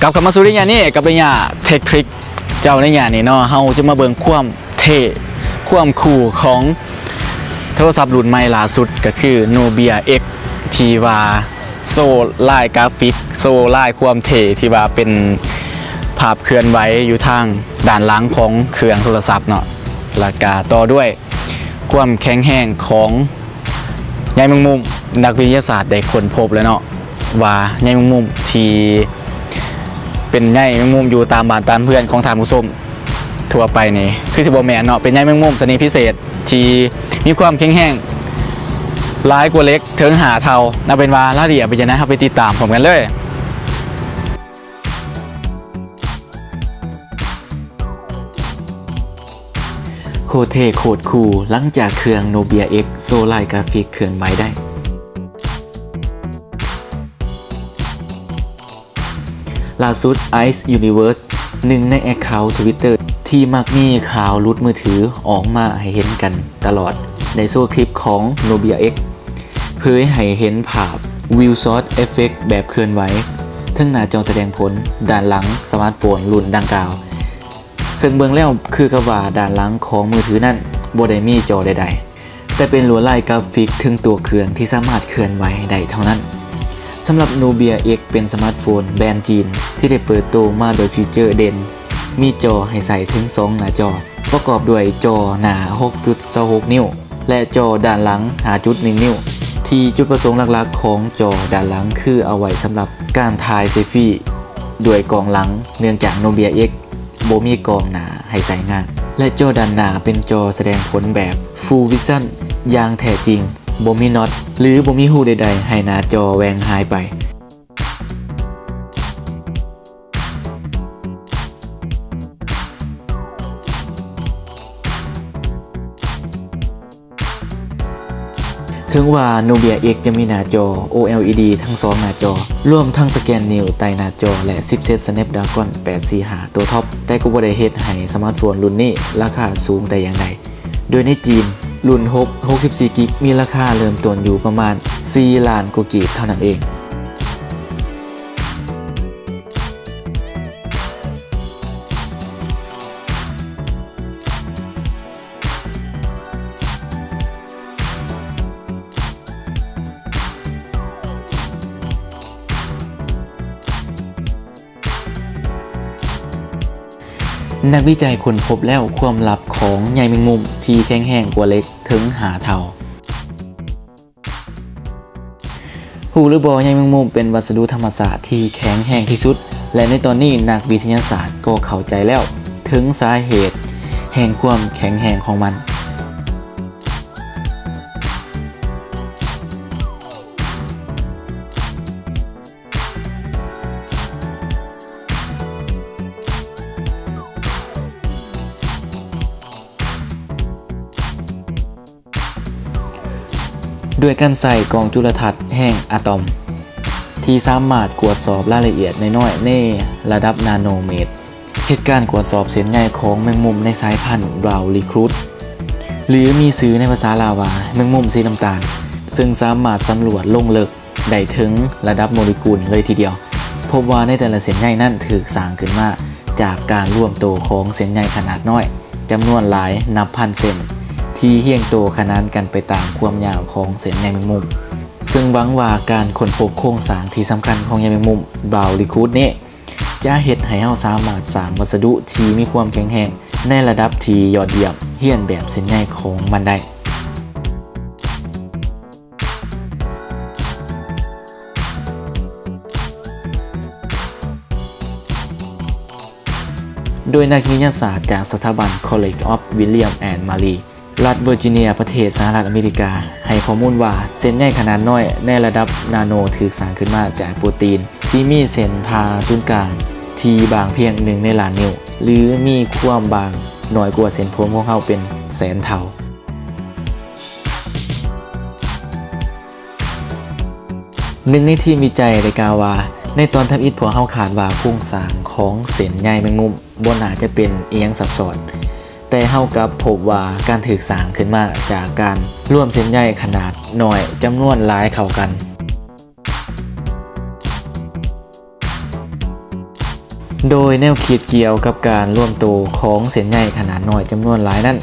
ກັບເຂົ້າມາສູ່ໄລຍະນີ້ກັບໄລຍະ Tech Trick ເຈົ້າ. ໄລຍະນີ້ເນາະ ເຮົາຈະມາເບິ່ງຄວາມເທ່ ຄວາມຄູລຂອງໂທລະສັບລຸ້ນໃໝ່ລ່າສຸດ ກໍຄື Nubia X ທີ່ວ່າໂຊລາຍກຣາຟິກ ໂຊລາຍຄວາມເທ່ ທີ່ວ່າເປັນພາບເຄື່ອນໄຫວຢູ່ທາງດ້ານຫຼັງຂອງເຄື່ອງໂທລະສັບເນາະ ແລ້ວກະຕໍ່ດ້ວຍຄວາມແຂງແຮງຂອງ ໃຍແມງມຸມ. ນັກວິທະຍາສາດໄດ້ຄົ້ນພົບແລ້ວເນາະ ວ່າໃຍແມງມຸມທີ່ເປັນໃຍແມງມຸມຢູ່ຕາມບ້ານຕາມເຮືອນຂອງທ່ານຜູ້ຊົມທົ່ວໄປນີ້ ຄືຊິບໍ່ແມ່ນເນາະ, ເປັນໃຍແມງມຸມຊະນິດພິເສດທີ່ມີຄວາມແຂງແຮງຫຼາຍກວ່າເຫຼັກເຖິງຫ້າເທົ່າ. ເອົາເປັນວ່າລາຍລະອຽດເປັນຈັ່ງໃດ ເຮົາໄປຕິດຕາມພ້ອມກັນເລີຍ. ໂຄດເທ່ໂຄດຄູລ ຫຼັງຈາກເຄື່ອງ Nubia X ໂຊລາຍກຣາຟິກເຄື່ອນໄຫວໄດ້. ລ່າສຸດ Ice Universe ໜຶ່ງໃນ account Twitter ທີ່ມັກມີຂ່າວຫຼຸດມືຖືອອກມາໃຫ້ເຫັນກັນຕະຫຼອດ ໄດ້ໂຊຄລິບຂອງ Nubia X ເຜີຍໃຫ້ເຫັນພາບ View Shot Effect ແບບເຄື່ອນໄຫວເທິງໜ້າຈໍສະແດງຜົນດ້ານຫຼັງສະມາດໂຟນລຸ້ນດັ່ງກ່າວ. ເຊິ່ງເບິ່ງແລ້ວຄືກັບວ່າດ້ານຫຼັງຂອງມືຖືນັ້ນບໍ່ໄດ້ມີຈໍໃດໆ, ແຕ່ເປັນລວດລາຍກຣາຟິກເທິງຕົວເຄື່ອງທີ່ສາມາດເຄື່ອນໄຫວໄດ້ເທົ່ານັ້ນ. ສຳລັບ Nubia X ເປັນສະມາດໂຟນແບຣນຈີນທີ່ໄດ້ເປີດໂຕມາໂດຍຟີເຈີເດັ່ນ ມີຈໍໃຫ້ໃສ່ເຖິງສອງໜ້າຈໍ ປະກອບດ້ວຍຈໍໜ້າ ຫົກຈຸດສອງຫົກ ນິ້ວ ແລະ ຈໍດ້ານຫຼັງ ຫ້າຈຸດໜຶ່ງ ນິ້ວ ທີ່ຈຸດປະສົງຫຼັກໆຂອງຈໍດ້ານຫຼັງຄືເອົາໄວ້ສຳລັບການຖ່າຍເຊຟີດ້ວຍກ້ອງຫຼັງ ເນື່ອງຈາກ Nubia X ບໍ່ມີກ້ອງໜ້າໃຫ້ໃຊ້ງານ ແລະ ຈໍດ້ານໜ້າເປັນຈໍສະແດງຜົນແບບ Full Vision ຢ່າງແທ້ຈິງ, ບໍ່ມີນັອດ ຫຼື ບໍ່ມີຮູໃດໆໃຫ້ໜ້າຈໍແຫວ່ງຫາຍໄປ. ເຖິງວ່າ Nubia X ຈະມີໜ້າຈໍ OLED ທັງສອງໜ້າຈໍ, ລວມທັງສະແກນນິ້ວໃຕ້ໜ້າຈໍ ແລະ ຊິບເຊັດ Snapdragon ແປດສີ່ຫ້າ ຕົວທັອບ, ແຕ່ກໍບໍ່ໄດ້ເຮັດໃຫ້ສະມາດໂຟນລຸ້ນນີ້ລາຄາສູງແຕ່ຢ່າງໃດ. ໂດຍໃນຈີນ, ລຸ້ນຫົກ ຫົກສິບສີ່ກິກ ມີລາຄາເລີ່ມຕົ້ນຢູ່ປະມານສີ່ລ້ານກວ່າກີບເທົ່ານັ້ນເອງ. ນັກວິໄຈຄົ້ນພົບແລ້ວຄວາມລັບຂອງໃຍແມງມຸມທີ່ແຂງແຮງກວ່າເຫຼັກເຖິງຫ້າເທົ່າ. ຮູ້ຫຼືບໍ່, ໃຍແມງມຸມເປັນວັດສະດຸທຳມະຊາດທີ່ແຂງແຮງທີ່ສຸດ ແລະ ໃນຕອນນີ້ນັກວິທະຍາສາດກໍເຂົ້າໃຈແລ້ວເຖິງສາເຫດແຫ່ງຄວາມແຂງແຮງຂອງມັນ. ດ້ວຍການໃຊ້ກ້ອງຈຸລະທັດແຮງອາຕອມ ທີ່ສາມາດກວດສອບລາຍລະອຽດນ້ອຍໆໃນລະດັບນາໂນເມດ, ເຮັດການກວດສອບເສັ້ນໃຍຂອງແມງມຸມໃນສາຍພັນ Brown Recluse ຫຼື ມີຊື່ໃນພາສາລາວວ່າ ແມງມຸມສີນ້ຳຕານ, ເຊິ່ງສາມາດສຳຫຼວດລົງເລິກ ໄດ້ເຖິງລະດັບໂມເລກຸນເລີຍທີດຽວ. ພົບວ່າໃນແຕ່ລະເສັ້ນໃຍນັ້ນຖືກສ້າງຂຶ້ນມາຈາກການລວມໂຕຂອງເສັ້ນໃຍຂະໜາດນ້ອຍຈຳນວນຫຼາຍນັບພັນເສັ້ນ ທີ່ຮຽງໂຕຂະໜານກັນໄປຕາມຄວາມຍາວຂອງເສັ້ນໃຍແມງມຸມ. ເຊິ່ງຫວັງວ່າການຄົ້ນພົບໂຄງສ້າງທີ່ສຳຄັນຂອງໃຍແມງມຸມ Brown Recluse ນີ້ ຈະເຮັດໃຫ້ເຮົາສາມາດສ້າງວັດສະດຸທີ່ມີຄວາມແຂງແຮງໃນລະດັບທີ່ຍອດຢ້ຽມ ຮຽນແບບເສັ້ນໃຍຂອງມັນໄດ້. ໂດຍນັກວິທະຍາສາດຈາກສະຖາບັນ College of William and Mary ລັດເວີຈິເນຍ ປະເທດສະຫະລັດອາເມລິກາ ໃຫ້ຂໍ້ມູນວ່າ ເສັ້ນໃຍຂະໜາດນ້ອຍໃນລະດັບນາໂນຖືກສ້າງຂຶ້ນມາຈາກໂປຣຕີນທີ່ມີເສັ້ນຜ່າສູນກາງທີ່ບາງພຽງໜຶ່ງໃນລ້ານນິ້ວ ຫຼື ມີຄວາມບາງໜ້ອຍກວ່າເສັ້ນຜົມຂອງເຮົາເປັນແສນເທົ່າ. ໜຶ່ງໃນທີມວິໄຈໄດ້ກ່າວວ່າ, ໃນຕອນທຳອິດພວກເຮົາຄາດວ່າໂຄງສ້າງຂອງເສັ້ນໃຍແມງມຸມບໍ່ໜ້າຈະເປັນອີ່ຫຍັງຊັບຊ້ອນ, ແຕ່ເຮົາກັບພົບວ່າການຖືກສ້າງຂຶ້ນມາຈາກການລວມເສັ້ນໃຍຂະໜາດນ້ອຍຈຳນວນຫຼາຍເຂົ້າກັນ. ໂດຍແນວຄິດກ່ຽວກັບການລວມໂຕຂອງເສັ້ນໃຍຂະໜາດນ້ອຍຈຳນວນຫຼາຍນັ້ນ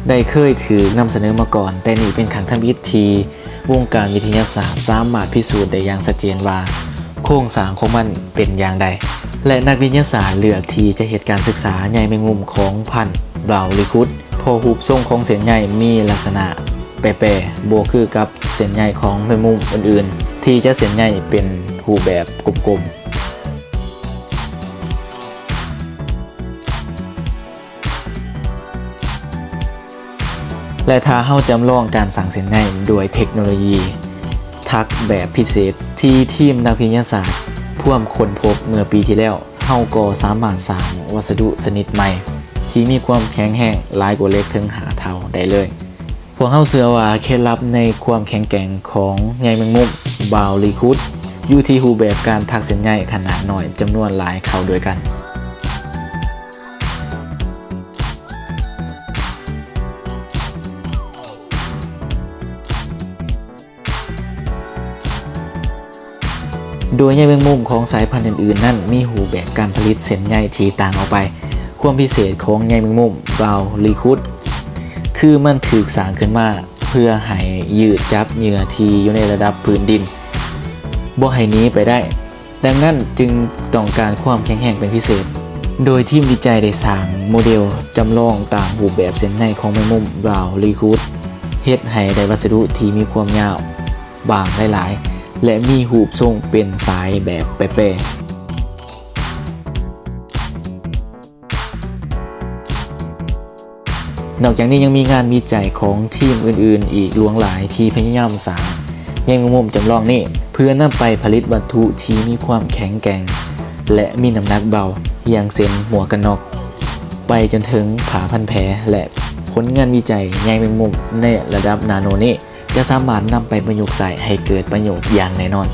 ໄດ້ເຄີຍຖືກນຳສະເໜີມາກ່ອນ, ແຕ່ນີ້ເປັນຄັ້ງທຳອິດທີ່ວົງການວິທະຍາສາດສາມາດພິສູດໄດ້ຢ່າງຊັດເຈນວ່າໂຄງສ້າງຂອງມັນເປັນຢ່າງໃດ ແລະ ນັກວິທະຍາສາດເລືອກທີ່ຈະເຮັດການສຶກສາໃຍແມງມຸມຂອງພັນ Brown Recruit ເພາະຮູບຊົງຂອງເສັ້ນໃຍມີລັກສະນະແປໆ ບໍ່ຄືກັບເສັ້ນໃຍຂອງແມງມຸມອື່ນໆ ທີ່ຈະເສັ້ນໃຍເປັນຮູບແບບກົມໆ. ແລະ ຖ້າເຮົາຈຳລອງການສ້າງເສັ້ນໃຍດ້ວຍເທັກໂນໂລຢີຖັກແບບພິເສດທີ່ທີມນັກວິທະຍາສາດພວມຄົ້ນພົບເມື່ອປີທີ່ແລ້ວ, ເຮົາກໍສາມາດສ້າງວັດສະດຸຊະນິດໃໝ່ທີ່ມີຄວາມແຂງແຮງຫຼາຍກວ່າເຫຼັກເຖິງຫ້າເທົ່າໄດ້ເລີຍ. ພວກເຮົາເຊື່ອວ່າເຄັດລັບໃນຄວາມແຂງແກ່ງຂອງໃຍແມງມຸມ Brown Recruit ຢູ່ທີ່ຮູບແບບການຖັກເສັ້ນໃຍຂະໜາດນ້ອຍຈຳນວນຫຼາຍເຂົ້າດ້ວຍກັນ. ໂດຍໃຍແມງມຸມຂອງສາຍພັນອື່ນໆນັ້ນມີຮູບແບບການຜະລິດເສັ້ນໃຍທີ່ຕ່າງອອກໄປ. ຄວາມພິເສດຂອງໃຍແມງມຸມ Brown Recruit ຄືມັນຖືກສ້າງຂຶ້ນມາເພື່ອໃຫ້ຢືດຈັບເຫຍື່ອທີ່ຢູ່ໃນລະດັບພື້ນດິນ ບໍ່ໃຫ້ໜີໄປໄດ້. ດັ່ງນັ້ນຈຶ່ງຕ້ອງການຄວາມແຂງແຮງເປັນພິເສດ, ໂດຍທີມວິໄຈໄດ້ສ້າງໂມເດວຈຳລອງຕາມຮູບແບບເສັ້ນໃຍຂອງແມງມຸມ Brown Recruit ເຮັດໃຫ້ໄດ້ວັດສະດຸທີ່ມີຄວາມຍາວບາງຫຼາຍໆ ແລະ ມີຮູບຊົງເປັນສາຍແບບແປໆ. ນອກຈາກນີ້ຍັງມີງານວິໄຈຂອງທີມອື່ນໆອີກຫຼວງຫຼາຍທີ່ພະຍາຍາມສ້າງໃຍແມງມຸມຈຳລອງນີ້ ເພື່ອນຳໄປຜະລິດວັດຖຸທີ່ມີຄວາມແຂງແກ່ງ ແລະ ມີນ້ຳໜັກເບົາ, ຢ່າງເຊັ່ນໝວກກັນນັອກ, ໄປຈົນເຖິງຜ້າພັນແຜ ແລະ ຜົນງານວິໄຈໃຍແມງມຸມໃນລະດັບນາໂນນີ້ ຈະສາມາດນຳໄປປະຍຸກໃຊ້ໃຫ້ເກີດປະໂຫຍດຢ່າງແນ່ນອນ.